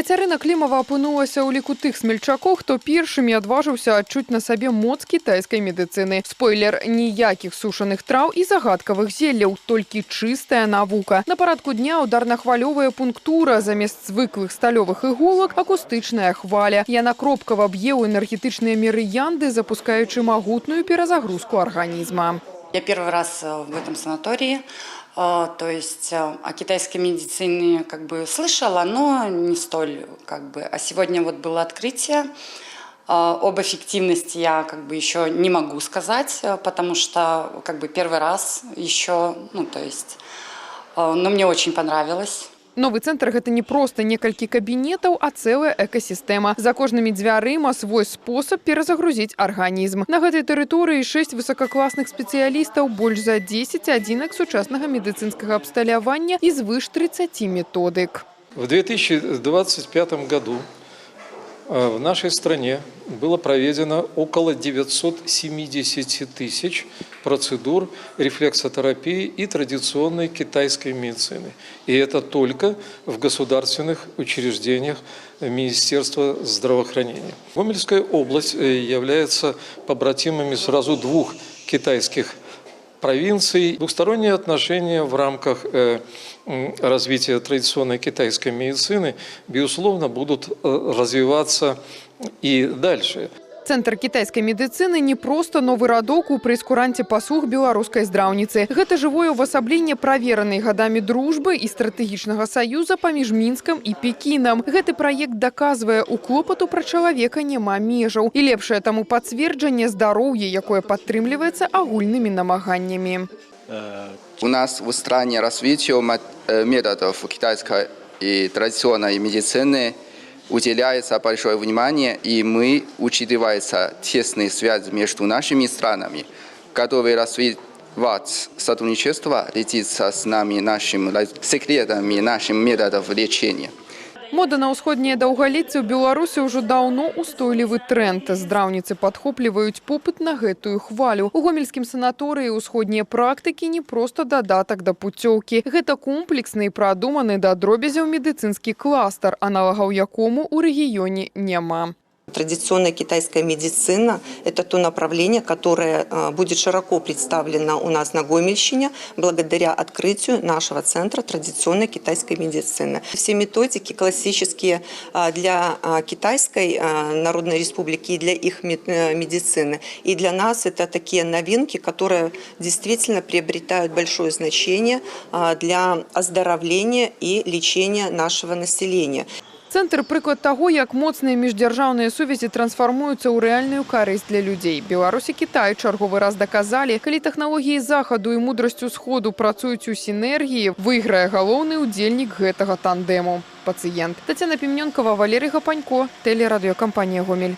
Кацярына Клімава апынулася ў ліку тых смельчакоў, хто першымі адважыўся адчуць на сабе моц кітайскай медыцыны. Спойлер: ніякіх сушаных траў і загадкавых зелляў, толькі чыстая навука. На парадку дня ударна-хвалёвая пунктура, замест звыклых сталёвых іголак акустычная хваля. Яна кропкава б'е ў энергетычныя мерыянды, запускаючы магутную перазагрузку арганізма. Я первый раз в этом санатории, то есть о китайской медицине как бы слышала, но не столь как бы. А сегодня вот было открытие. Об эффективности я как бы еще не могу сказать, потому что как бы первый раз еще, ну, то есть, но мне очень понравилось. Новы цэнтр — гэта не проста некалькі кабінетаў, а цэлая экасістэма. За кожнымі дзвярыма свой спосаб перазагрузіць арганізм. На гэтай тэрыторыі шэсць высокакласных спецыялістаў, больш за 10 адзінак сучаснага медыцынскага абсталявання і звыш 30 методык. В 2025 году в нашей стране было проведено около 970 тысяч процедур рефлексотерапии и традиционной китайской медицины. И это только в государственных учреждениях Министерства здравоохранения. Гомельская область является побратимами сразу двух китайских провинций. Двухсторонние отношения в рамках развития традиционной китайской медицины, безусловно, будут развиваться и дальше. Цэнтр кітайскай медыцыны — не проста новы радок у прэйскуранце паслуг беларускай здраўніцы. Гэта жывое ўвасабленне праверанай гадамі дружбы і стратэгічнага саюза паміж Мінскам і Пекінам. Гэты праект даказвае: у клопату пра чалавека няма межаў. І лепшае таму пацверджанне — здароўе, якое падтрымліваецца агульнымі намаганнямі. У нас в стране развитию методов китайской и традиционной медицины уделяется большое внимание, и мы, учитывается тесные связи между нашими странами, готовы развивать сотрудничество, делиться с нами нашими секретами, нашим методов лечения. Мода на ўсходняе даўгалецце ў Беларусі ўжо даўно устойлівы тренд. Здраўніцы падхопліваюць попыт на гэтую хвалю. У гомельскім санаторыі ўсходнія практыкі — не проста дадатак да пуцёўкі. Гэта комплексны і прадуманы да дробязяў медыцынскі кластар, аналагаў якому ў рэгіёне няма. Традиционная китайская медицина – это то направление, которое будет широко представлено у нас на Гомельщине благодаря открытию нашего центра традиционной китайской медицины. Все методики классические для Китайской Народной Республики и для их медицины. И для нас это такие новинки, которые действительно приобретают большое значение для оздоровления и лечения нашего населения. Цэнтр — прыклад таго, як моцныя міждзяржаўныя сувязі трансфармуюцца ў рэальную карысць для людзей. Беларусь і Кітай чарговы раз даказалі: калі тэхналогіі Захаду і мудрасць Усходу працуюць у сінергіі, выйграе галоўны ўдзельнік гэтага тандэму — пацыент. Тацяна Пімнёнкава, Валерый Гапанько, тэлерадыёкампанія «Гомель».